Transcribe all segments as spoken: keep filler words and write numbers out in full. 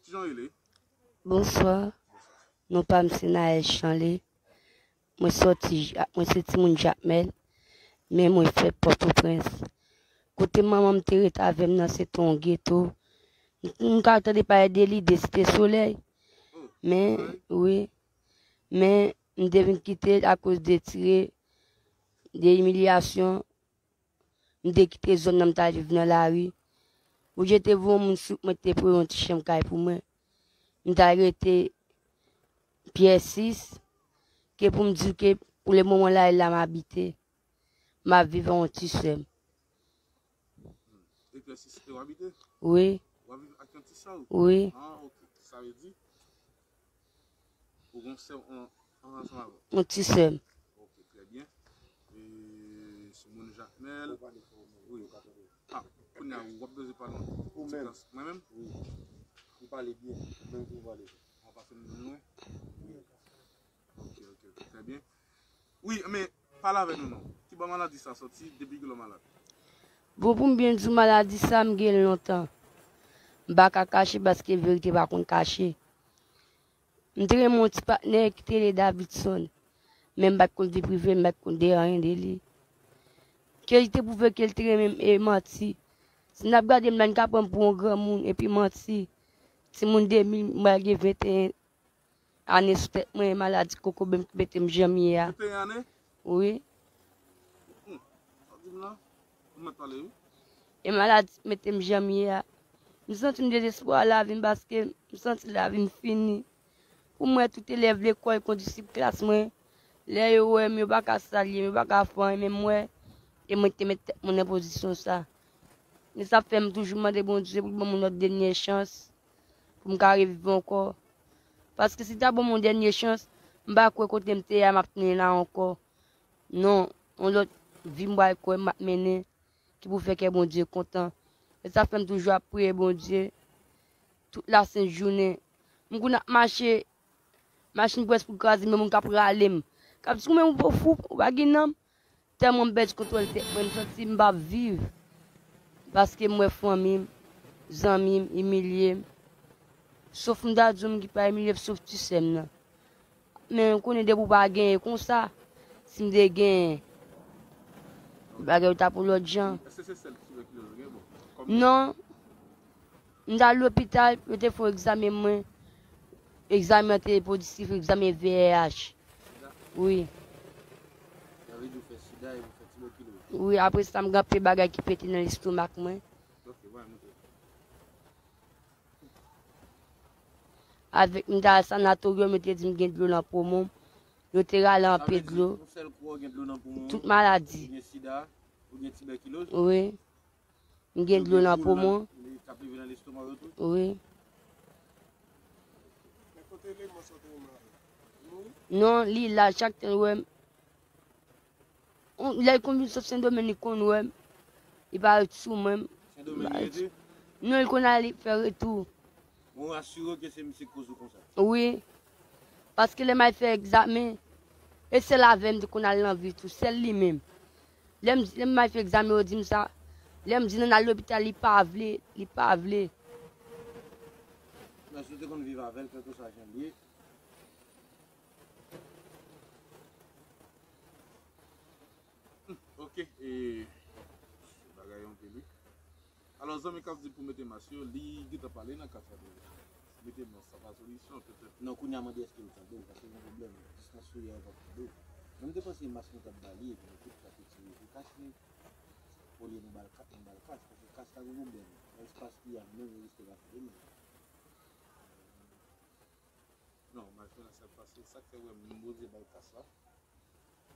Jan rele? Bonswa. Non pa m se Naël Chanlé. Mwen sòti, Ja- mwen se timoun Jakmèl, men mwen fèt Pòtoprens. Kote manman m te ret avè m nan, se te yon geto. M, m ka tande pale de li, de Site Solèy. Men, wi. Men, m te vin kite l akoz de tire, de imilyasyon. M te kite zòn nan, m t al viv nan lari. Oubyen te voye yon moun sou mwen, te peye yon ti chanm kay pou mwen. M t al rete pyè sis, ke pou m di ke pou le moman la, e la m abite. M ap viv ak yon ti sè m. Hmm. E pyè sis se w abite? Wi. W ap viv ak yon ti sè w? Wi. Ah, ok. Sa vle di, ou gon sè w an, an ansanm avè w? Yon ti sè m. Ok, trè byen. E, se moun Jakmèl. Wi. Ah, kounye a, w ap bezwen pale yon ti plas. Mwen menm? Wi. Ou pale byen. Ou menm tou pale byen. Mwen pase m lwen? Wi. Ok, ok, ok. Trè byen. Wi, men, pale avè nou non. Ki bò maladi sa sòti? Depi kilè w malad? Bon, pou m byen di w, maladi sa, m gen l lontan. M pa ka kache paske verite pa konn kache. M te renmen yon ti patnè ki te rele Davidson. Men m pa t konn vi prive l, m pa t konn de anyen de li. Ke li te pwouve ke l te renmen m, e manti. Si n ap gade m la, n ka pran m pou yon granmoun, epi manti. Timoun de mil, m pral gen venteyen ane sou tèt mwen, e maladi kokobe m ki mete m jan m ye a. Venteyen ane? Wi. Hmm. Sa w di m la? Ou mèt pale, wi. E maladi mete m jan m ye a. M santi m dezespwa lavi m paske m santi lavi m fini. Pou m wè tout elèv lekòl, kondisip klas mwen, lè yo wè m, yo pa ka salye m, yo pa ka fè anyen, men m wè, e mwen ki te met tèt mwen nan pozisyon sa. Men sa fè m toujou mande Bondye pou l ban m yon lòt dènye chans, pou m ka reviv ankò. Paske si l ta ban m yon dènye chans, m pa kwè kote m te ye a, m ap tounen la ankò. Non, yon lòt vi m pral kwè m ap mennen, ki pou fè kè Bondye kontan. E sa fè m toujou ap priye Bondye tout lasent jounen. M konn ap mache, machin prèske pou kraze m, men moun k ap rale m, k ap di, "Ou menm ou fou, ou pa gen nanm." Tèlman m pèdi kontwòl tèt mwen, m santi m p ap viv. Paske m wè fanmi m, zanmi m, imilye m. Sof m ta di w, m ki pa imilye, sof ti sè m nan. Men ou konnen depi w pa genyen konsa, si m te genyen, bagay yo ta pou lòt jan. Èske se sèl tibèkiloz ou gen? Bon, kòm... Non. M t al lopital, yo te fè yon egzamen mwen. Egzamen an te pozitif, egzamen V I H. Sida? Wi. Sa vle di ou fè sida epi ou fè tibèkiloz? Wi, apre sa, m gen anpil bagay ki pete nan lestomak mwen. Ok, bay mwen montre. Avèk m t al sanatoryòm, yo te di m gen dlo nan poumon m. Yo te rale anpil dlo. Sa vle di, yon sèl kou, ou gen dlo nan poumon, tout maladi. Ou gen sida, ou gen tibèkiloz. Wi. M gen dlo nan poumon. Ou gen dlo nan, k ap leve nan lestomak ou tou? Wi. Men kote eleman sa w te gen maladi? Li mouri? Non, li la, chak tan l wè m. Lè l konn vin sot Sendomeng, li konn wè m. Li pa ret sou mwen. Sendomeng li rete? Non, li konn ale fè retou. Mwen asire w ke se misye k koz ou konsa. Wi. Paske lè m al fè egzamen, e sèl avè m te konn al nan vil tou, sèl li menm. Lè m, lè m al fè egzamen, yo di m sa. Lè m di non, n al lopital, li pa vle, li pa vle. Men si w te konn viv avè l, kèlkeswa jan l ye, Hmm, ok, e, bagay yo anpil, wi. Alò, zanmi k ap di pou mete mas yo, li gentan pale nan kas la deja. Mete mas, sa pa solisyon, petèt. Non, kounye a mande èske l tande w, paske gen pwoblèm, distans ou ye a, l p ap tande w. Mwen, m te panse mas nou t ap ba li, epi nou tout t ap itilize kach li, olye nou ba l ka-, nou ba l kach, paske kach la gen pwoblèm. Nan espas li a, nou menm, nou riske pa fè de menm. Non, m al fè nan sa k pase. Sa k fè w wè m oze ba l kas la.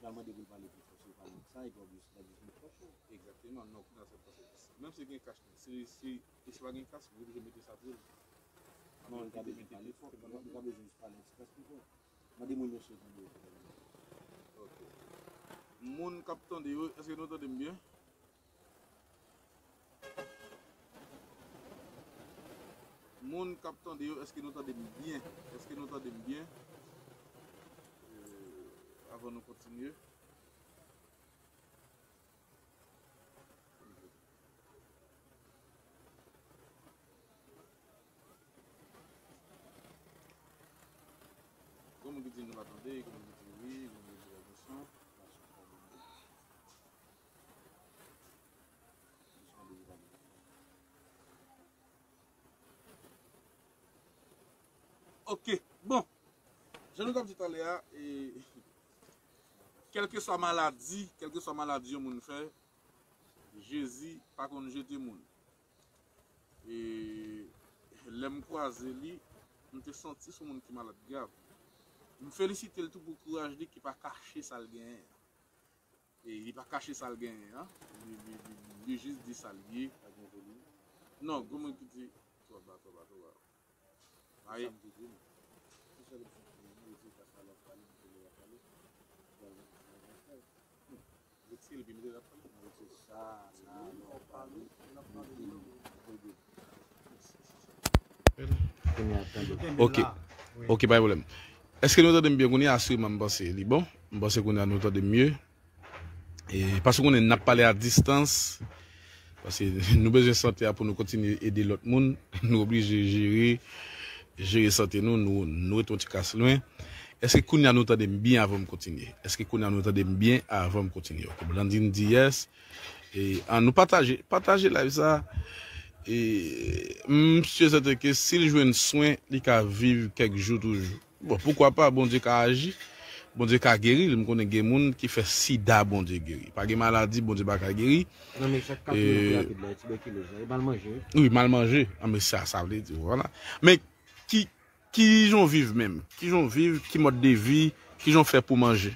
L al mande pou l pale pi fò, si w pale ak sa, epi w ap jis, l ap jis met kach ou. Egzakteman, non, kounye a sa k pase. Menm si gen kach, si, si, si pa gen kas, ou oblije mete sa tou. Non, li ka bezwen pale fò, li ka bezwen jis pale yon ti kras pi fò. Mande moun yo si yo tande w. Ok. Moun k ap tande yo, èske nou tande m byen? Moun k ap tande yo, èske nou tande m byen? Èske nou tande m byen? Euh, avan nou kontinye. Ok. Tande, gen moun ki di wi, gen moun ki di pa gen son. Ok, bon. Jan nou t ap di talè a, e, kèlkeswa maladi, kèlkeswa maladi yon moun fè, Jezi pa konn jete moun. E lè m kwaze li, m te santi se yon moun ki malad grav. M felisite l tou pou kouraj li ki pa kache sa l genyen an. E li pa kache sa l genyen an. Li, li, li, li jis di sa l ye. Non, gwo moun ki di, twò ba, twò ba, twò ba. Ay. Ok. Ok, pa gen pwoblèm. Èske nou tande m byen kounye a? Asireman, m panse li bon. M panse kounye a nou tande m mye. E, paske w konnen n ap pale a distans. Paske nou bezwen sante a pou nou kontinye ede lòt moun. Nou oblije jere, jere sante nou. Nou, nou rete yon ti kras lwen. Èske kounye a nou tande m byen avan m kontinye? Èske kounye a nou tande m byen avan m kontinye? Ok, Blandine di yes. E, an nou pataje, pataje live sa. E, m sye sèten ke si l jwenn swen, li ka viv kèk jou toujou. Bon, poukwa pa, Bondye ka aji, Bondye ka geri l. M konnen gen moun ki fè sida, Bondye geri. Pa gen maladi, Bondye pa ka geri. Non, men sa k ap mouri rapid la, e tibekiloz la, e mal manje, wi. Wi, mal manje. An, men sa, sa vle di, vwala. Men ki, ki jan w viv menm? Ki jan w viv? Ki mòd de vi? Ki jan w fè pou manje?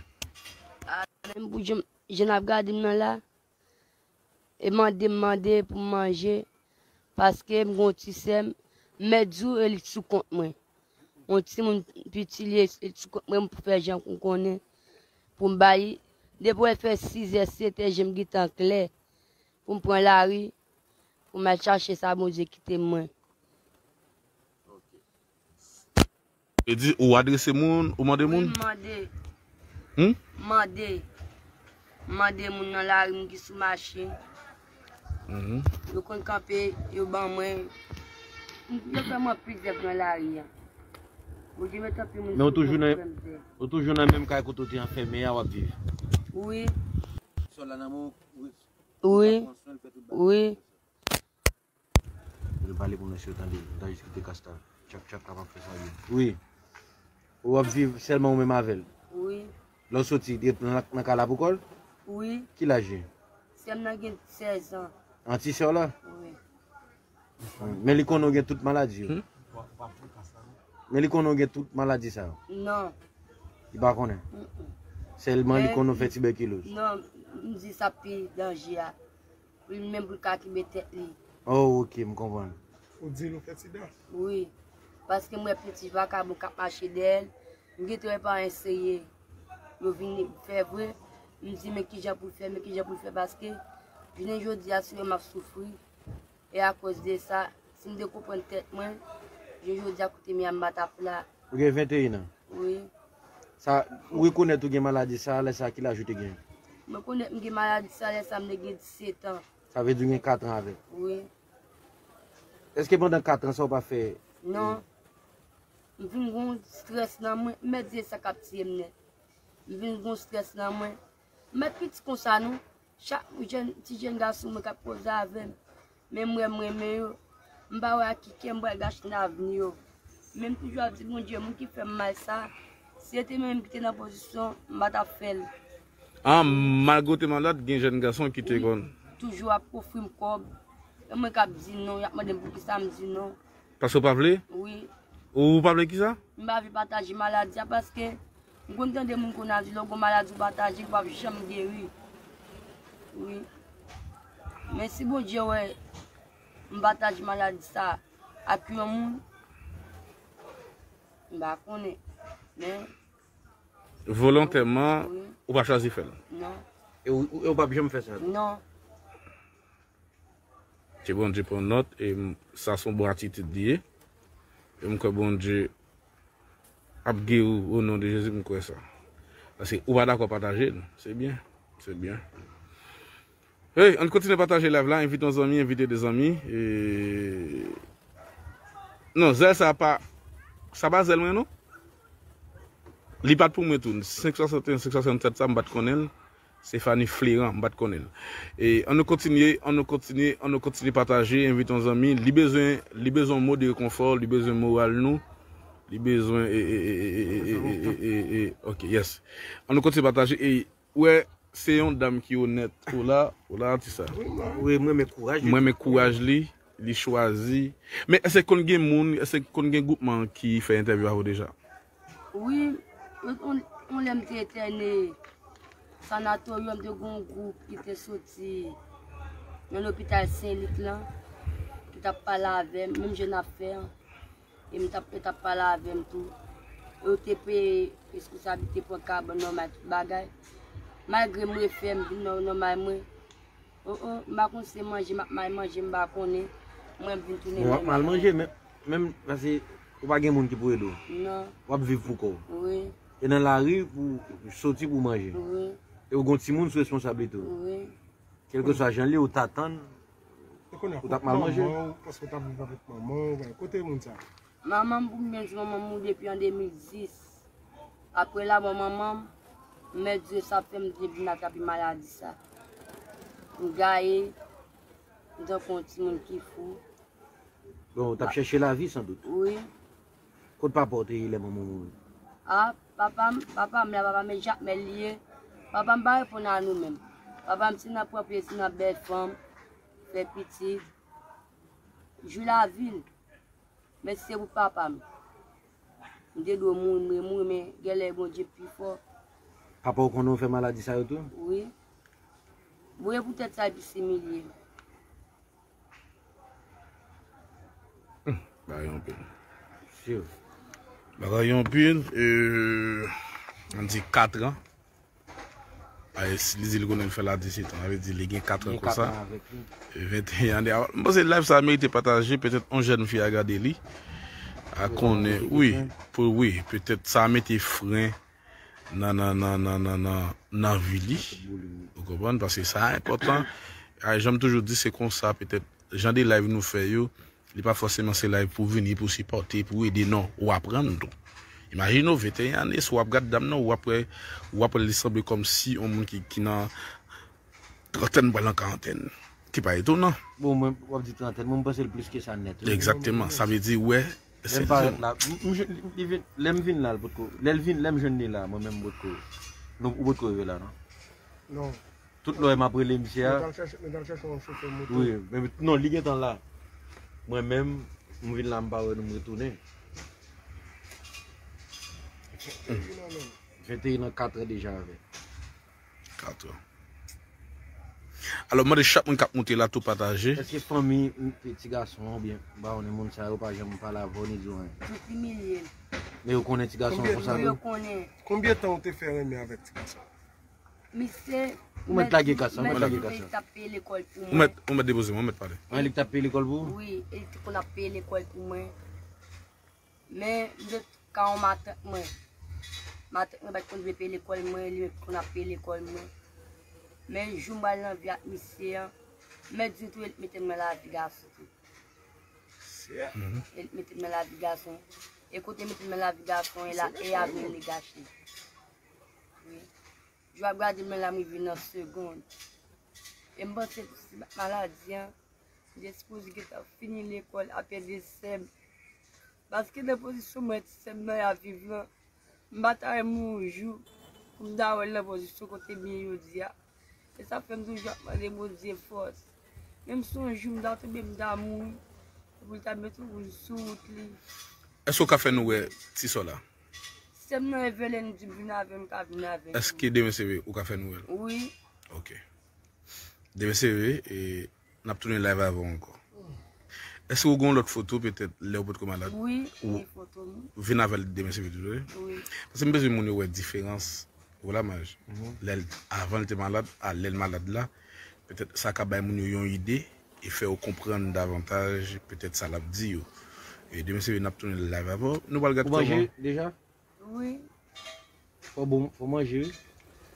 A, menm pou jan, jan n ap gade m nan la, e mande m mande pou m manje, paske m gon ti sè m, m mèt di w, e li sou kont mwen. Yon timoun piti, li, li sou kont mwen, m pou fè jan m konnen, pou m ba li. Depi w wè l fè sizè, setè, je m gentan klè, pou m pran lari, pou m al chache sa Bondye kite mwen. Vle di, ou adrese moun, ou mande moun? Wi, m mande. Hmm? M mande. M mande moun nan lari, moun ki sou machin. Mhm. Yo konn kanpe, yo ban mwen. Yo fè mwen plizyè nan lari a. Bondye mete anpil moun sou mwen pou fè m pè. Ou toujou nan menm kay kote w te anfème a, w ap viv? Wi. Sòl la nan men w, wi. Wi. Wi. Yo pale pou mesye yo tande, ta jis kite kasta. Tchap tchap kapab fè sa li. Wi. Ou ap viv sèlman ou menm avè l? Wi. Lè w soti, li ret nan, nan kay la pou kò l? Wi. Ki laj li? Sè m nan gen sèz an. An ti sè w la? Wi. Men li konnen w gen tout maladi yo? Hmm? Men li konnen w gen tout maladi sa yo? Non. Li pa konnen? Mm-mm. Sèlman li konnen w fè tibekiloz? Non, m di sa pi danje a. Pou li menm pou l ka kenbe tèt li. Oh, ok, m konprann. Ou di l ou fè sida? Wi. Paske m wè piti vakabon k ap mache dèyè l. M gentan wè paran l serye. Yo vin fè vre. M di, men kijan pou l fè, men kijan pou l fè, paske jounen jodi a, si w wè m ap soufri, e akoz de sa, si m te konprann tèt mwen, jounen jodi a, kote m ye a, m pa t ap la. Ou gen venteyen an? Wi. Sa, ou rekonèt ou gen maladi sa a, lè sa a, ki laj ou te gen? Mwen rekonèt m gen maladi sa a, lè sa a, m te gen disèt an. Sa vle di ou gen kat an avè l? Wi. Èske pandan kat an sa ou pa fè? Non. M vin gon strès nan mwen, m mèt di sa k ap tiye m nèt. M vin gon strès nan mwen. M mèt piti konsa non. Chak jèn, ti jèn gason mwen k ap koze avè m, men m wè m renmen yo, m pa wè ak ki kè m pral gache avni yo. Men m toujou ap di Bondye, moun ki fè m mal sa, si se te mwen menm ki te nan pozisyon, m pa t ap fè l. Ah, malgre w te malad, gen jèn gason ki te konn. Wi, toujou ap ofri m kòb. E mwen k ap di non, y ap mande m poukisa m di non. Paske w pa vle? Wi. Ou pa vle kisa? M pa vle pataje maladi a paske m konn tande moun konn ap di lè w gon maladi ou pataje, ou p ap janm geri. Wi. Men si Bondye wè m pataje maladi sa ak yon moun, m pa konnen. Men volontèman, wi, ou pa chwazi fè l? Non. E ou, e ou p ap janm fè sa? Non. Ke Bondye pran nòt, e m, sa se yon bon atitid li ye. E m kwè Bondye ap geri w o non de Jezi, m kwè sa. Paske ou pa dakò pataje l, se byen, se byen. Hey, ann kontinye pataje live la, envite yon zanmi, envite de zanmi. E... Non, zèl sa pa, sa pa zèl mwen non. Li pa t pou mwen tou. Senk swasanteyen, senk swasannsèt sa, m pa t konnen l. Stéphanie Fleurant, m pa t konnen l. E, ann nou kontinye, ann nou kontinye, ann nou kontinye pataje, envite yon zanmi. Li bezwen, li bezwen mo de rekonfò, li bezwen moral nou. Li bezwen, e, e, e, ok, yes. Ann nou kontinye pataje. E, wè, se yon dam ki onèt. Ou la, ou la, ti sa. Wi, mwen renmen kouraj li. Mwen renmen kouraj li, li chwazi. Men èske konn gen moun, èske konn gen gwoupman ki fè entèvyou avè w deja? Wi, yon, yon lè m te entène sanatoryòm, te gen yon gwoup ki te soti nan lopital Sen Lik lan, ki t ap pale avè m, menm jan n ap fè an. E m t ap, yo t ap pale avè m tou. Yo te peye responsablite pran kabann nòmal, tout bagay. Malgre m refè, m vin nò-, nòmal mwen. O, o, m pa konn si se manje m ap mal manje, m pa konnen. Mwen vin tounen nòmal. Bon, w ap mal manje, men, menm, paske ou pa gen moun ki pou ede w. Non. W ap viv pou kò w. Wi. E nan lari, pou soti pou manje. Wi. E ou gen yon timoun sou responsablite w. Wi. Kèlkeswa jan l ye, ou t atann, ou t ap mal manje. Ou t ap viv avèk manman w, kote moun sa? Manman m, pou m byen di, manman m mouri depi an de mil dis. Apre lamò manman m, m mèt di sa fè m te vin atrape maladi sa. M gaye, m tankou yon timoun ki fou. Bon, ou t ap chèche lavi, sandout. Wi. Kot papa w te ye lè manman w mouri? A, papa m, papa m la, papa m e Jakmèl li ye. Papa m pa reponn a nou menm. Papa m se nan pran plezi nan bèl fanm, fè pitit, jwi lavi l. Men si se pou papa m, m te dwe mouri, m te mouri, men genlè Bondye pi fò. Papa w konnen w fè maladi sa yo tou? Wi. Bon, e poutèt sa, epi se milye. Hmm, bagay anpil. Sure. Bagay anpil, e, ann di kat an. Ay, si li di li konnen l fè l a disetan, sa vle di li gen kat an konsa. Li gen kat an avèk li. E venteyen ane. M panse live sa a merite pataje, petèt yon jèn fi a gade li. A konnen, wi, pou, wi, petèt sa a mete fren nan, nan, nan vi li. Ou konprann? Paske sa enpòtan. A, jan m toujou di, se konsa, petèt, jan de live nou fè yo, li pa fòseman se live pou vini, pou sipòte, pou ede, non. Ou aprann tou. Imajine w, venteyen ane, si w ap gad dam nan, ou ap wè, ou ap wè li sanble kòmsi yon moun ki, ki nan trantèn, pral nan karantèn. Ki pa etonan. Bon, mwen, w ap di trantèn, mwen, m panse l plis ke sa nèt, wi. Egzakteman. Sa vle di, wè, lè m parèt la, m, m, li vin, lè m vin la, l potko, lè l vin, lè m jwenn li la, mwen menm, m potko, nou, ou potko rive la, non? Non. Tout lè w wè m ap rele misye a. Nou t al chèche, nou t al chèche yon chofè moto. Wi, men non, li gentan la. Mwen menm, m vin la, m pa wè nou, m retounen. Venteyen an, kat an deja avèk. Kat an. Alò, m mande chak moun k ap moute la tou pataje. Èske fanmi, m, ti gason an oubyen, m pa konnen, moun sa yo pa janm pale avè w ni di w anyen? Tout imilye l. Men yo konnen ti gason an konsa tou? Wi, yo konnen. Konbyen tan ou te fè renmen avèk ti gason an? Misye, ou mèt lage kasa, ou mèt lage kasa. Li t ap peye lekòl pou mwen. Ou mèt, ou mèt depoze mwen, ou mèt pale. An, li t ap peye lekòl pou ou? Wi, e li te konn ap peye lekòl pou mwen. Men, m te ka yon matant mwen. Matant mwen pa t konn vle peye lekòl mwen, li menm ki konn ap peye lekòl mwen. Men, jou m pral nan vi ak misye an, m mèt di tou, e li t mete m nan lavi gason tou. E li t mete m nan lavi gason. E kote mete m nan lavi gason, e la, e avni m li gache. Wi. Jou ap gade m nan la, m rive nan segonn. E m panse tou si maladi an, m te sipoze gentan fini lekòl apre de sè m. Paske nan pozisyon mwen ti sè m nan ap viv lan, m pa ta renmen yon jou pou m ta wè l nan pozisyon kote m ye jodi a. E sa fè m toujou ap mande Bondye fòs. Menm si yon jou m ta tonbe, m ta mouri, pou l ta mete yon sou wout li. Èske w ka fè nou wè ti sè w la? Sè m nan revele m, di m vin avè m, m ka vin avè l. Èske demen se vre, ou ka fè nou wè l? Wi. Ok. Demen se vre, e n ap tounen live avè w ankò. Èske w gen yon lòt foto, petèt, lè w potko malad? Wi, gen foto m. Ou vin avè l demen se vre tou, wi? Wi. Paske m bezwen moun yo wè diferans, ou la, Maj. Lè l, avan l te malad, a lè l malad la, petèt sa ka bay moun yo yon ide e fè yo konprann davantaj, petèt, sa l ap di yo. E demen se vre, n ap tounen live avè w. Nou pral gad kòman. Ou manje deja? Wi. Fò bon, fò manje, wi.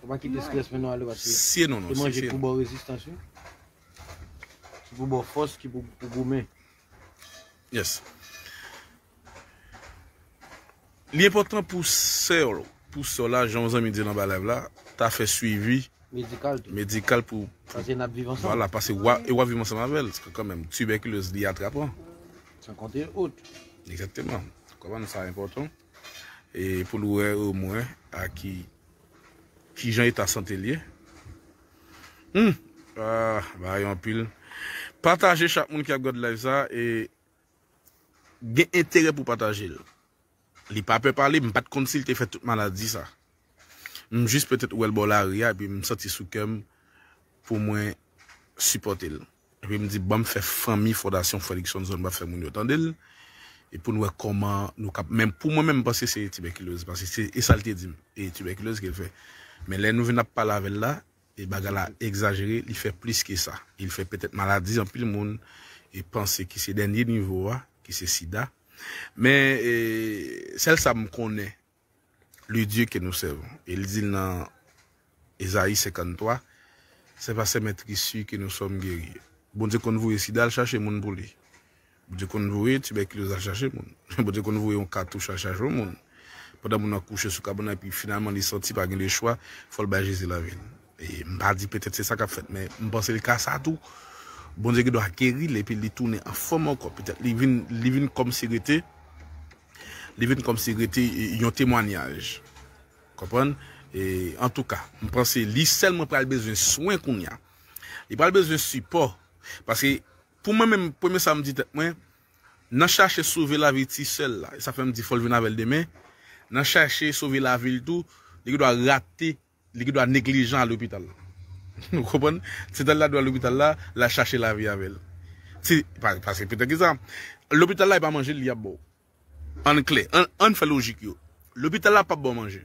Fò pa kite strès mennen w ale, paske se manje ki pou ba w rezistans, wi. Ki pou ba w fòs, ki pou, pou goumen. Yes. Li enpòtan pou sè w, pou sè w la, jan yon zanmi di l anba live la, ta fè swivi medikal tou, medikal pou, pou, paske n ap viv ansanm. Vwala, paske w a, e w ap viv ansanm avè l, kanmenm, tibèkilòz li atrapan. San konte ot. Egzakteman. Konprann sa enpòtan. E pou l wè omwen a ki, ki jan eta sante l ye. Hmm. Ah, bagay anpil. Pataje, chak moun ki ap gad live sa, e gen enterè pou pataje l. Li pa pè pale, m pa t konn si l te fè tout maladi sa. M jis petèt wè l bò lari a, epi m santi sou kè m pou mwen sipòte l. Epi m di, ban m fè fanmi Fondasyon Fredrickson Zòn, ban m fè moun yo tande l. E pou n wè kòman nou kap, men pou mwen menm, m panse se tibèkiloz, paske se, e sa l te di m, e tibèkiloz ke l fè. Men lè nou vin ap pale avè l la, e bagay la egzajere, li fè plis ke sa. Li fè petèt maladi anpil moun e panse ki se dènye nivo a, ki se sida. Men, e, sèl sa m konnen, le Dieu que nous servons. E li di l nan Ezayi senkanntwa, c'est par ses meurtrissures que nous sommes guéris. Bondye konn voye sida al chache moun pou li. Bondye konn voye tibèkiloz al chache moun. Bondye konn voye yon katouch al chache yon moun. Pandan moun nan kouche sou kabann nan, epi finalman li santi pa gen lechwa, fò l bay Jezi lavi l. E m pa di petèt se sa k ap fèt, men m panse l ka sa tou. Bondye gen dwa geri l, epi li tounen anfòm ankò. Petèt li vin, li vin kòmsi rete, li vin kòmsi rete, e, yon temwayaj. Konprann? E, antouka, m panse li sèlman pral bezwen swen kounye a. Li pral bezwen sipò. Paske, pou mwen menm, premye sa m di tèt mwen, nan chache sove lavi ti sè l la, e sa fè m di fò l vin avè l demen, nan chache sove lavi l tou, li gen dwa rate, li gen dwa neglijan al lopital la. Ou konprann? Se tan l la dwe al lopital la, l al chache lavi avè l. Se, pa, paske petèt ki sa, lopital la, e pa manje l, li ap ba w. Ann klè, ann, ann fè lojik yo. Lopital la p ap ba w manje.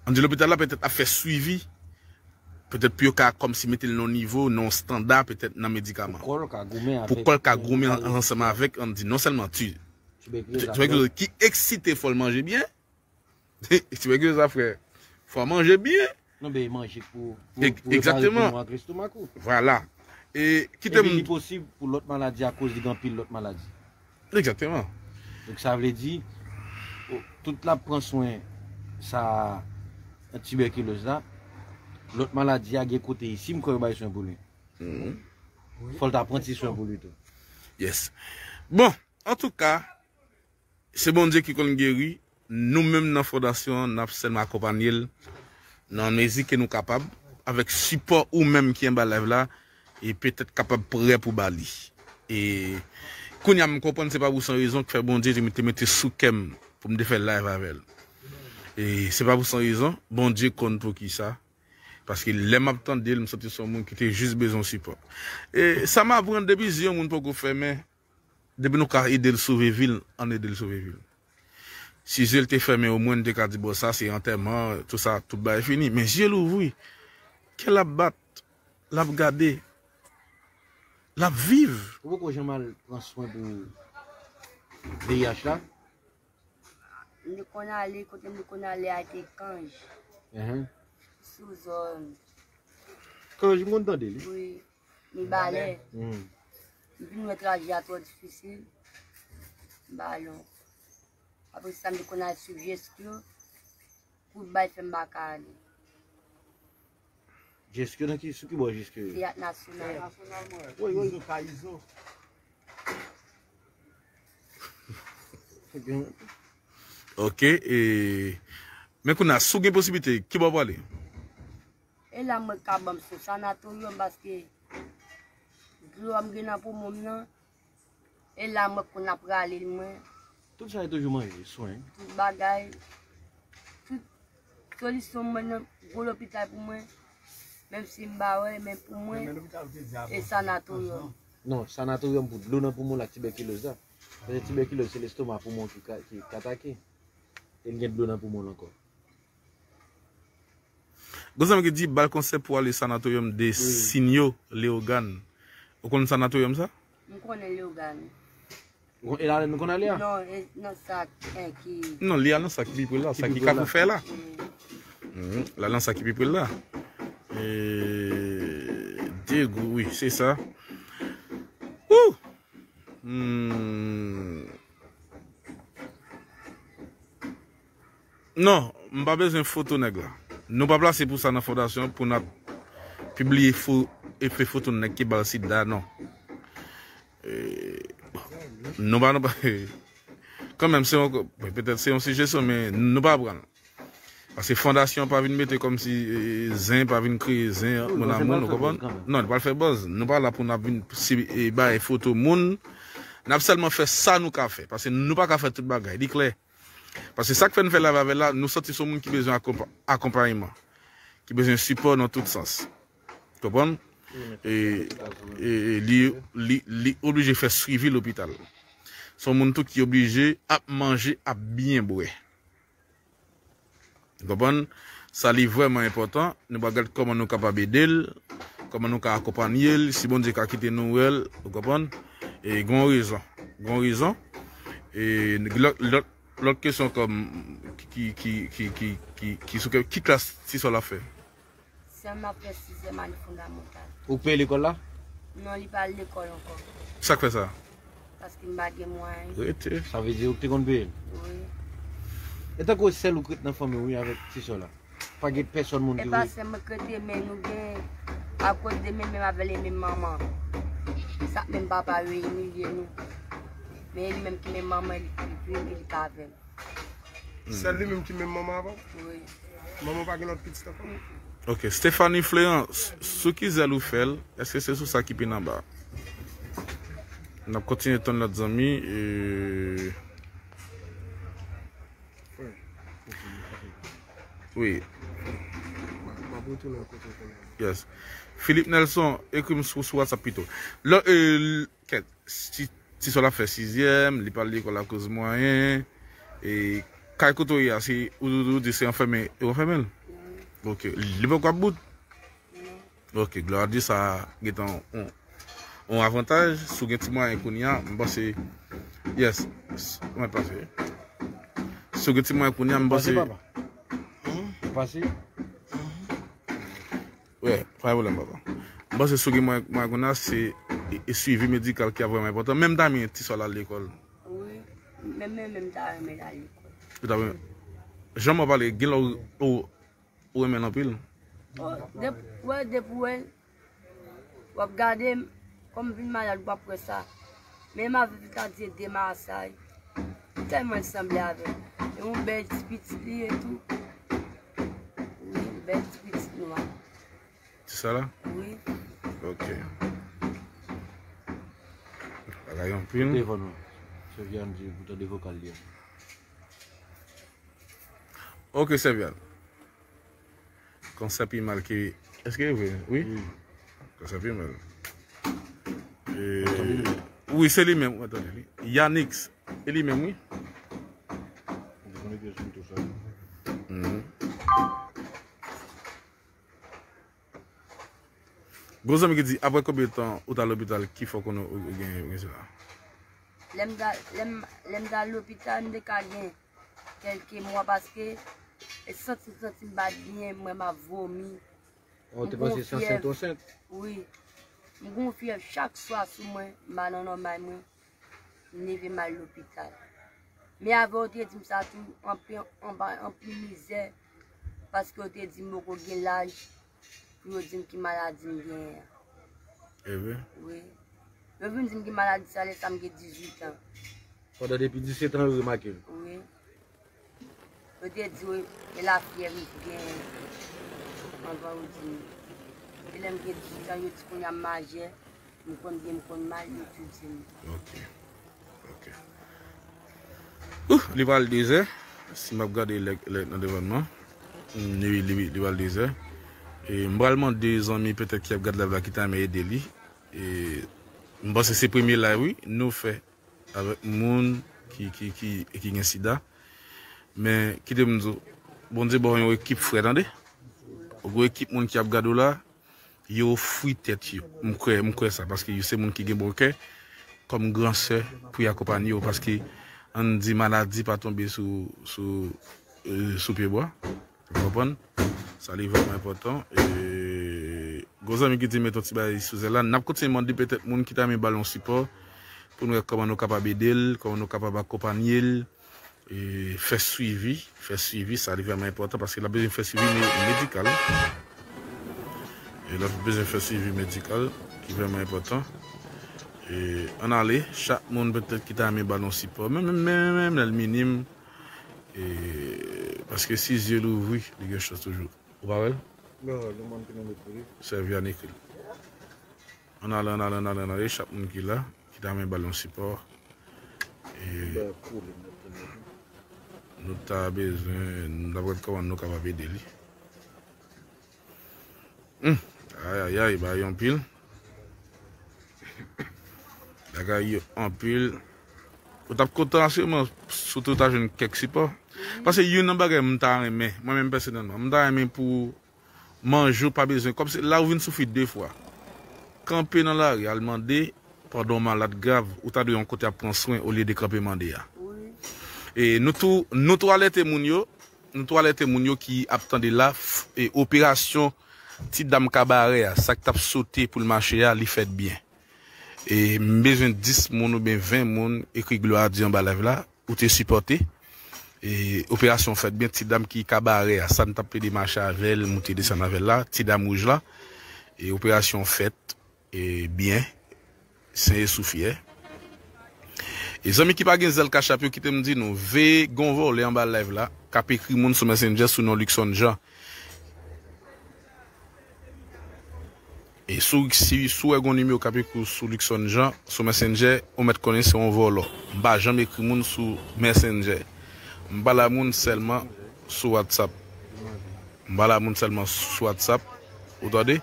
Ann di lopital la petèt ap fè swivi, petèt pou yo ka kòmsi mete l nan yon nivo, nan yon estanda, petèt nan medikaman. Pou kò l ka goumen avèk, pou kò l ka goumen ansanm avèk, ann di, non sèlman ti, tibèkiloz la, tibèkiloz ki eksite, fò l manje byen. Tibèkiloz la, frè, fò w manje byen. Non, ben, manje pou, pou, pou repare poumon ak lestomak ou. Vwala. E kite m. Epi li posib pou lòt maladi akoz li gen anpil lòt maladi. Egzakteman. Donk, sa vle di, o, tout l ap pran swen sa tibèkiloz la, lòt maladi a gen kote, si m kwè yo bay swen pou li. Fò l ta pran ti swen pou li tou. Yes. Bon, antouka, se Bondye ki konn geri. Nou menm nan fondasyon an, n ap sèlman akonpanye l nan mezi ke nou kapab, avèk sipò ou menm ki anba live la, e petèt kapab prè pou ba li. E kounye a, m konprann se pa pou san rezon k fè Bondye te mete, mete sou kè m pou m te fè live avè l. E se pa pou san rezon, Bondye konn poukisa. Paske lè m ap tande l, m santi se yon moun ki te jis bezwen sipò. E sa m aprann depi zye yon moun poko fèmen, depi nou ka ede l sove vi l, ann ede l sove vi l. Si zye l te fèmen, omwen n te ka di, bon, sa se antèman, tout sa, tout bagay fini. Men zye l ouvri, kè l ap bat, l ap gade, l ap viv. Ou poko janm al pran swen pou V I H la? M te konn ale, kote m te konn ale a te Kanj. Sou zòn. Kanj, m konn tande li. Wi. Mibalè. M fin wè trajè a twò difisil. M pa ale ankò. Apre sa, m te konn al swiv Jeskyo. Pou bay fè m pa ka ale. Jeskyo nan ki, sou ki bò Jeskyo ye? Teyat Nasyonal. Wi, wi. Izo ka Izo. Ok, e, men kounye a, si w gen posiblite, ki bò w prale? E la mwen ka ban m sou sanatoryòm paske dlo a m gen nan poumon m nan. E la mwen konn ap rale l mwen. Tout sa e toujou manje, swen. Tout bagay. Tout solisyon mwen nan gwo lopital pou mwen. Menm si m pa wè, men pou mwen, e sanatoryòm. Non, sanatoryòm pou dlo nan poumon l ak tibèkiloz la. Paske tibèkiloz se lestoma poumon ki ka, ki, ki atake. E l gen dlo nan poumon l ankò. Gon zanmi ki di, ba l konsèy pou ale sanatoryòm de Sinyo, Leyogàn. Ou konn sanatoryòm sa? M konnen Leyogàn. Ou konn, e la nou konn ale a? Non, e nan sa, e, ki... Non, li al nan sa ki pi pre l la, sa ki Kafou Fè la. Mhm, l al nan sa ki pi pre l la. E, Degou, wi, se sa. Wouh! Hmm. Non, m pa bezwen foto nèg la. Nou pa plase pou sa nan fondasyon, pou n ap pibliye fo, efè foto nèg ki ba l sida, non. E, bon, nou pa, nou pa, kanmenm, se yon, bon, petèt se yon sijesyon, men nou pa pran l. Paske fondasyon pa vin mete kòmsi, e, zen, pa vin kreye zen ant moun ak moun, ou konprann? Non, li pral fè buzz. Nou pa la pou n ap vin si, e, bay foto moun. N ap sèlman fè sa nou ka fè. Paske nou pa ka fè tout bagay. Li klè. Paske sa k fè n fè live avè l la, nou santi se yon moun ki bezwen akonpa, akonpayman, ki bezwen sipò nan tout sans. Konprann? E, e, e li, li, li oblije fè swivi lopital. Se yon moun tou ki oblije ap manje, ap byen bwè. Ou konprann? Sa li vrèman enpòtan. Nou pral gad kòman nou kapab ede l, kòman nou ka akonpanye l, si Bondye ka kite nou wè l, ou konprann? E gen yon rezon. Gen yon rezon. E lòt, lòt, lòt kesyon kòm ki, ki, ki, ki, ki, ki sou kè, ki klas ti sè w la fè? Sè m ap fè sizyèm ane fondamantal. Ou k peye lekòl la? Non, li pa al lekòl ankò. Sa k fè sa? Paske m pa gen mwayen. Rete. Sa vle di ou te konn peye l? Wi. E tankou sèl ou k ret nan fanmi w, wi, avèk ti sè w la? Pa gen pèsòn moun ki vle. E pa sèl mwen k rete, men nou gen akoz de men, menm avè li menm manman. Sa k menm papa yo imilye nou. Men li menm ki menm manman, li, li, li, li pa avè m. Sèl li menm ki menm manman avè w? Wi. Manman w pa gen lòt pitit ankò? Ok, Stephanie Fleurant, s, sou ki zèl ou fè l? Èske se sou sa ki pi nan ba? N ap kontinye tann lòt zanmi. E, wi. M ap retounen kote w konnen. Yes. Philippe Nelson, ekri m sou, sou WhatsApp pito. Lò, e, l, kèt, ti, ti sè w la fè sizyèm, li pa al lekòl akoz mwayen. E kay kote w ye a, se, ou, ou, ou di se anfèmen, yo anfèmen l? Ok. Li poko ap bout? Ok, glwa a Dye, sa gentan yon, yon avantaj. Si w gen ti mwayen kounye a, m panse, yes, s, mwen panse. Si w gen ti mwayen kounye a, m panse. Pase, papa. Pase. Wi, pa gen pwoblèm, papa. M panse si w gen mwayen, mwayen kounye a, se, e, e swivi medikal ki ap vrèman enpòtan. Menm ta renmen ti sè w la al lekòl. Wi, menm, menm, menm ta renmen l al lekòl. Ou ta renmen. Jan mwen pale, gen lè w, w, ou renmen l anpil. Oh, dep, wè, depi w wè l, w ap gade m, kòm m vin malad, w ap wè sa. Men m avè Vikadye de Masay. M tèlman l sanble avè m. E yon bèl ti pitit li ye tou. Wi, yon bèl ti pitit nwa. Ti sè la? Wi. Ok. Bagay anpil. Telefòn mwen. Sofiane di pou tande vokal li a. Ok, Sofiane. Kansè pi mal ke, èske e vre? Wi. Wi. Kansè pi mal. E, wi, se li menm, mwen tande li. Yannick, se li menm, wi. Li konekte sou tou sa. Mhm. Gon zanmi ki di, apre konbyen tan ou t al lopital ki fè w konnen ou, ou gen, ou gen sida? Lè m t al, lè m, lè m t al lopital, m te ka gen kèlke mwa paske e santi, santi m pa t byen, m wè m ap vomi. Oh, ou te panse se ansent ou ansent? Wi. M gon fyèv chak swa sou mwen, m pa nan nòmal mwen. M leve m al lopital. Men avè yo te di m sa tou, anpil, anba, anpil mizè, paske yo te di m poko gen laj pou yo di m ki maladi m genyen an. E vre? Wi. Yo vin di m ki maladi sa lè sa m gen dizuit an. Pandan depi disèt an yo remake l? Wi. Yo te di w e lafyèv m gen anvan yo di m. E lè m gen dizuit an, yo di kounye a m majè, m konn byen, m konn mal, yo tou di m. Ok. Ok. Ouh, li pral de zè. Si m ap gade lè, lè nan devan mwen. Mm, li, li, li pral de zè. E m pral mande zanmi petèt ki ap gad live la ki ta renmen ede li. E m panse se premye live, wi, nou fè avèk moun ki, ki, ki, ki gen sida. Men, kite m di w, Bondye ba w yon ekip frè, tande? Yon gwo ekip moun ki ap gade w la, yo ofri tèt yo. M kwè, m kwè sa, paske yo se moun ki gen bon kè, kòm gran sè, pou y akonpanye yo, paske, ann di, maladi pa tonbe sou, sou, e, sou pye bwa. Ou konprann? Sa li vrèman enpòtan. E, gwo zanmi ki di met yon ti bagay sou zèl la. N ap kontinye mande petèt moun ki ta renmen ba l yon sipò pou n wè kòman nou kapab ede l, kòman nou kapab akonpanye l. e, fè swivi, fè swivi, sa li vrèman enpòtan paske l ap bezwen fè swivi me-, medikal. E l ap bezwen fè swivi medikal ki vrèman enpòtan. E, ann ale, chak moun petèt ki ta renmen ba l yon sipò, menm, menm, menm, menm lè l minim, e, paske si zye l ouvri, li gen chans toujou. Ou pa wè l? Non, non, mwen te nan met pou li. Sèvi a n ekri l. Ann ale, ann ale, ann ale, ann ale, chak moun ki la, ki ta renmen ba l yon sipò. E nou ta bezwen, nou ta pral kòman nou kapab ede li. Hmm. Ayayay, bagay anpil. Bagay yo anpil. Ou t ap kontan asirman si w te ta jwenn kèk sipò. Paske youn nan bagay m ta renmen, mwen menm pèsonèlman, m ta renmen pou manje w pa bezwen, kòmsi la ou vin soufri de fwa. Kanpe nan lari, al mande, pandan w malad grav, ou ta dwe yon kote ap pran swen olye de kanpe mande a. Wi. E nou tou, nou tou alète moun yo, nou tou alète moun yo ki ap tande la, f-, e operasyon ti dam kabarè a, sa k t ap sote pou l mache a, li fèt byen. E m bezwen dis moun oubyen ven moun ekri glwa a Dye anba live la, ou te sipòte. E operasyon fèt byen, ti dam ki kabarè a, sa n t ap plede mache avè l, moute desann avè l la, ti dam wouj la. E operasyon fèt, e byen, sen e sou fyè. E zanmi ki pa gen zèl Cash App yo, kite m di nou, veye gon vòlè anba live la, k ap ekri moun sou Messenger sou non Luckson Jean. E si w, si, si w wè gon nimewo k ap ekri w sou Luckson Jean, sou Messenger, ou mèt konnen se yon vòlò. M pa janm ekri moun sou Messenger. M pale a moun sèlman sou WhatsApp. M pale a moun sèlman sou WhatsApp. Ou tande?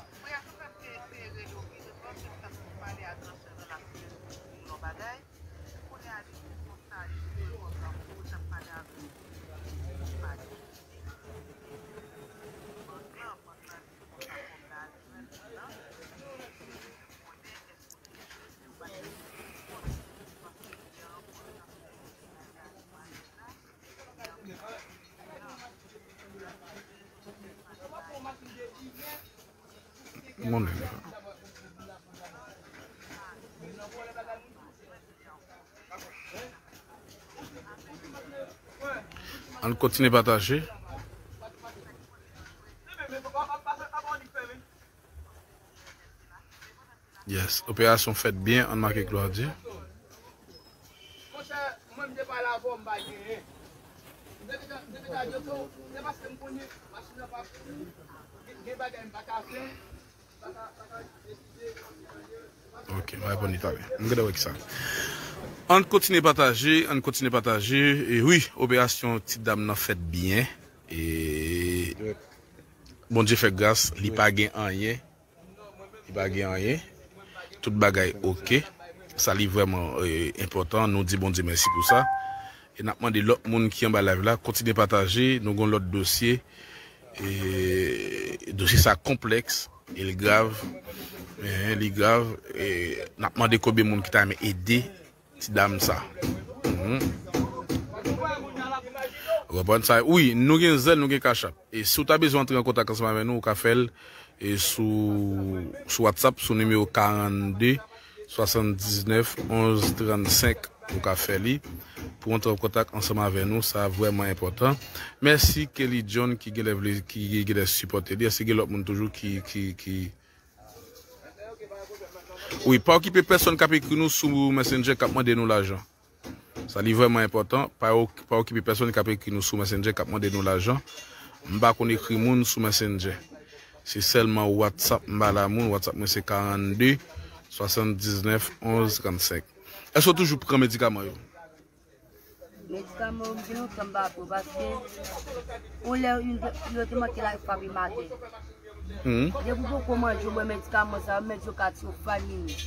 Mwen menm. Ann kontinye pataje. Yes, operasyon fèt byen, ann make glwa a Dye. Ok, m a reponn li talè. M gentan wè ki sa. Ann kontinye pataje, ann kontinye pataje. E wi, operasyon ti dam nan fèt byen. E Bondye fè gras, li pa gen anyen. Li pa gen anyen. Tout bagay ok. Sa li vrèman, e, enpòtan. Nou di Bondye mèsi pou sa. E n ap mande lòt moun ki anba live la, kontinye pataje. Nou gon lòt dosye. E, dosye sa konplèks. E li grav. E, li grav. E n ap mande konbyen moun ki ta renmen ede ti dam sa. Mhm. Ou konprann sa? Wi, nou gen zèl, nou gen Cash App. E si w ta bezwen antre an kontak ansanm avè nou, ou ka fè l, e sou, sou WhatsApp, sou nimewo karannde, swasanndiznèf, onz, trannsenk, ou ka fè li. Pou antre an kontak ansanm avè nou, sa vrèman enpòtan. Mèsi Kelly John ki genlè vle, ki genlè sipòte li. Èske gen lòt moun toujou ki, ki, ki, Wi, pa okipe pèsonn k ap ekri nou sou Messenger k ap mande nou lajan. Sa li vrèman enpòtan. Pa ok-, pa okipe pèsonn k ap ekri nou sou Messenger k ap mande nou lajan. M pa konn ekri moun sou Messenger. Se sèlman WhatsApp m pale a moun. WhatsApp mwen se karannde, swasanndiznèf, onz, trannsenk. Èske w toujou pran medikaman yo? Medikaman yo, m gen lontan m pa pran paske yon lè yo te, yo te manke la frape maten. Mhm. Depi w poko manje, w bwè medikaman sa yo, mèt yo ka tiye w fay minit.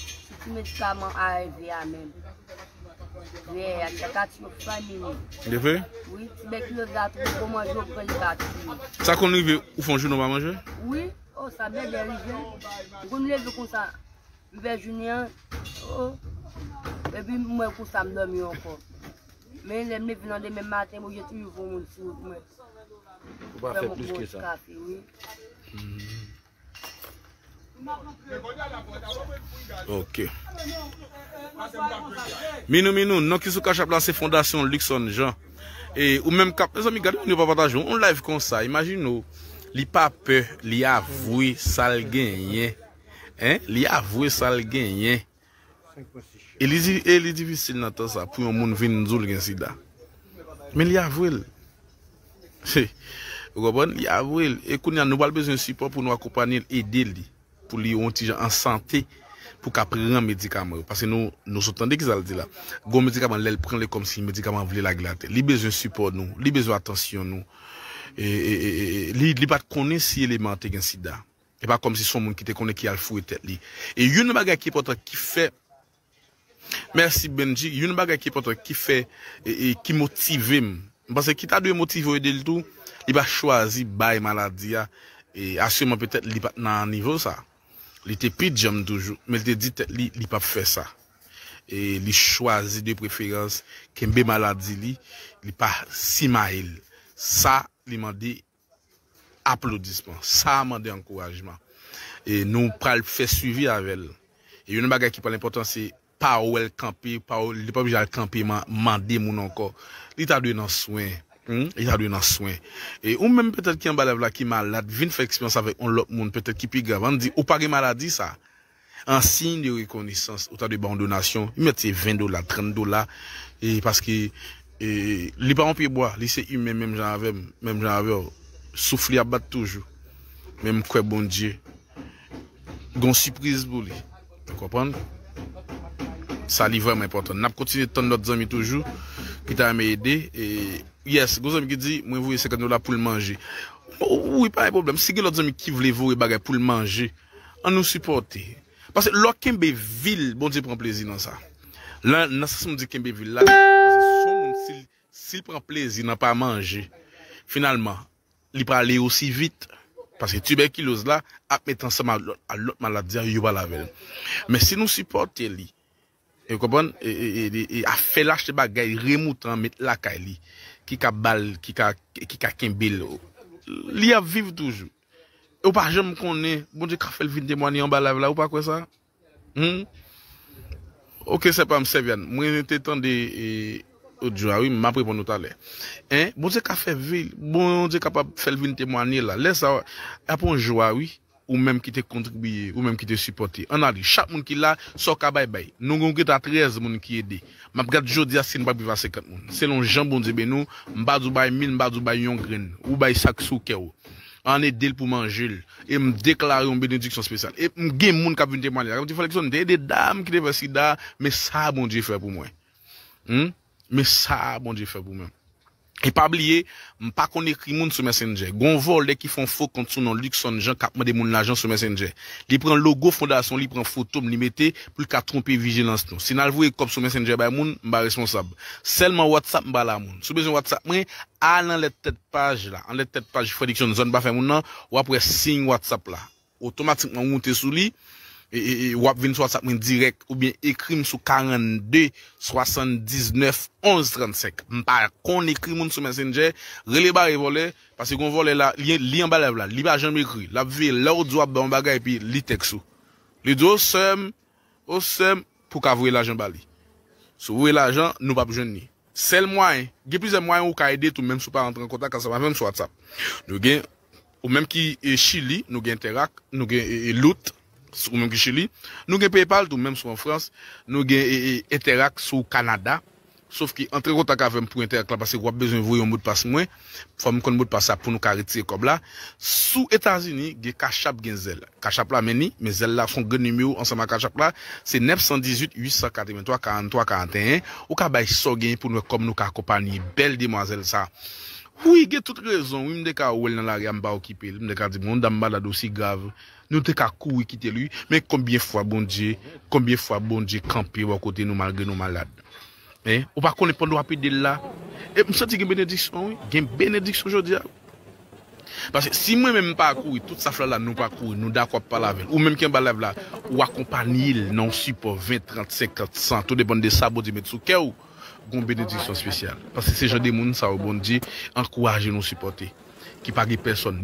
Sitou medikaman A R V a menm. Veyè a, sa ka tiye w fay minit. Li vre? Wi, ti bèkiloz la tou, w poko manje, w pran, li ka tiye w. Sa konn rive, ou fè yon jounen w pa manje? Wi, o, sa bèbè rive. M konn leve konsa. M fè jounen an, o, epi m wè konsa m dòmi ankò. Men lè m leve nan demen maten, m oblije toujou voye moun sou wout mwen. Ou pa fè plis ke sa. Kafe, wi. Mhm. Ok. Minou, minou, non ki sou Cash App la se Fondasyon Luckson Jean. E ou menm k ap, mezanmi, gade moun yo pa pataje yon live konsa, imajine w. Li pa pè, li avwe sa l genyen. Hein? Li avwe sa l genyen. E li, di- e li difisil nan tan sa pou yon moun vin di w l gen sida. Men li avwe l. Ou konprann? Li avwe l. E kounye a, nou pral bezwen sipò pou nou akonpanye l, ede li. Pou li yon ti jan an sante, pou ka pran medikaman yo. Paske nou, nou sot tande ki sa l di la. Gon medikaman, lè l pran li kòmsi medikaman vle lage l atè. Li bezwen sipò nou. Li bezwen atansyon nou. E, e, e, e, e, li, li pa t konnen si eleman an te gen sida. E pa kòmsi se yon moun ki te konnen ki al foure tèt li. E youn nan bagay ki enpòtan ki fè, mèsi Benji, youn nan bagay ki enpòtan ki fè, e, e, ki motive m. M panse ki ta dwe motive w ede l tou, li pa chwazi bay maladi a. E asirman petèt li pa t nan nivo sa. Li te pi djanm toujou, men li te di tèt li, li p ap fè sa. E li chwazi de preferans kenbe maladi li, li pa simaye l. Sa li mande aplodisman. Sa mande ankourajman. E nou pral fè swivi avè l. E youn nan bagay ki pral enpòtan se pa wè l kanpe, pa wè, li pa oblije al kanpe man- mande moun ankò. Li ta dwe nan swen. Hmm? Li ta dwe nan swen. E ou menm petèt ki anba live la ki malad, vin fè eksperyans avèk yon lòt moun petèt ki pi grav. Ann di ou pa gen maladi sa. An siy de rekonesans, ou ta dwe ba yon donasyon. Li mèt se ven dola, trant dola. E paske e, li pa yon pye bwa, li se imen menm jan avè m, menm jan avè w. Souf li ap bat toujou. Men m kwè Bondye gon sipriz pou li. Ou konprann? Sa li vrèman enpòtan. N ap kontinye tann lòt zanmi toujou ki ta renmen ede. E, yes, gon zanmi ki di, mwen voye senkant dola pou l manje. Wi, pa gen pwoblèm. Si gen lòt zanmi ki vle voye bagay pou l manje, ann nou sipòte. Paske lè w kenbe vi l, Bondye pran plezi nan sa. Nan, nan sans mwen di kenbe vi l la, paske si yon moun, si l, si l pran plezi nan pa manje, finalman, li prale osi vit. Paske tibèkiloz la ap met ansanm ak lòt, ak lòt maladi a, yo pral avè l. Men si nou sipòte li, e w konprann, e, e, e, e, e a fè l achte bagay remoutan, met lakay li, ki ka ba l, ki ka, ki ka kenbe l, li ap viv toujou. E w pa janm konnen, Bondye ka fè l vin temwanye anba live la, ou pa kwè sa? Hmm? Ok, sè pa m, sè Vianne. Mwen te tande e, odyo a, wi, m ap reponn ou talè. Hein? Bondye ka fè vi, Bondye kapab fè l vin temwanye la. Lè sa, ap yon jwa, wi. Ou menm ki te kontribiye, ou menm ki te sipòte. Ann ale, chak moun ki la, sa w ka bay, bay. Nou gen, gen ta trèz moun ki ede. M ap gad jodi a si n p ap rive a senkant moun. Selon jan Bondye beni w, m pa di w bay mil, m pa di w bay yon grenn. Ou bay sa k sou kè w. Ann ede l pou manje l. E m deklare yon benediksyon espesyal. E m gen moun k ap vin temwanye. K ap di, Frè Luckson, m te ede dam ki te fè sida, men sa Bondye fè pou mwen. Hmm? Men sa Bondye fè pou mwen. E pa bliye, m pa konn ekri moun sou Messenger. Gon vòlè ki fè yon fo kont sou non Luckson Jean k ap mande moun lajan sou Messenger. Li pran logo fondasyon, li pran foto m, li mete pou l ka twonpe vijilans nou. Si n al voye kòb sou Messenger bay moun, m pa responsab. Sèlman WhatsApp m pale a moun. Si w bezwen WhatsApp mwen, al anlè tèt paj la. Anlè tèt paj Frè Luckson Zòn Pa Fè Moun nan, w ap wè siy WhatsApp la. Otomatikman w moute sou li, e, e, e, w ap vin sou WhatsApp mwen dirèk, oubyen ekri m sou karannde swasanndiznèf onz trannsenk. M pa konn ekri moun sou Messenger, rele bare vòlè, paske gon vòlè la, li, li anba live la, li pa janm ekri. L ap veye lè w di w ap bay yon bagay, epi li tèks ou. Li di w, o sè m, o sè m, pou w ka voye lajan ba li. Si w voye lajan, nou p ap jwenn li. Sèl mwayen, gen plizyè mwayen ou ka ede tou, menm si w pa rantre an kontak ansanm avè m sou WhatsApp. Nou gen, ou menm ki e, Chili, nou gen Interac, nou gen e, e, Loot, ou menm ki Chili. Nou gen PayPal tou, menm si w an Frans, nou gen e, e, Interac si w Kanada. Sof ke antre kontak avè m pou Interac la, paske w ap bezwen voye yon modpas mwen. Fò m konn modpas la pou nou ka retire kòb la. Sou Etazini, gen Cash App, gen Zelle. Cash App la, men ni, men Zelle la, se yon grenn nimewo ansanm ak Cash App la, se nèf san dizuit, uit san katrevenntwa, karannntwa, karanteyen. Ou ka bay sa w genyen pou n wè kòman nou ka akonpanye bèl demwazèl sa. Wi, gen tout rezon, wi, m te ka wè l nan lari a, m pa okipe l. M te ka di, bon, dam malad osi grav. Nou te ka kouri kite l, wi. Men konbyen fwa Bondye, konbyen fwa Bondye kanpe bò kote nou malgre nou malad? Hein? Ou pa konnen pandan w ap ede l la? E m santi gen benediksyon, wi. Gen benediksyon jodi a. Paske si mwen menm m pa kouri, tout staff la la, nou pa kouri, nou dakò ap pale avè l. Ou menm ki anba live la, ou akonpanye l nan yon sipò ven, trant, senkant, san, tou depann de sa Bondye met sou kè w, gon benediksyon espesyal. Paske se jan de moun sa yo Bondye ankouraje nou sipòte. Ki pa gen pèsòn,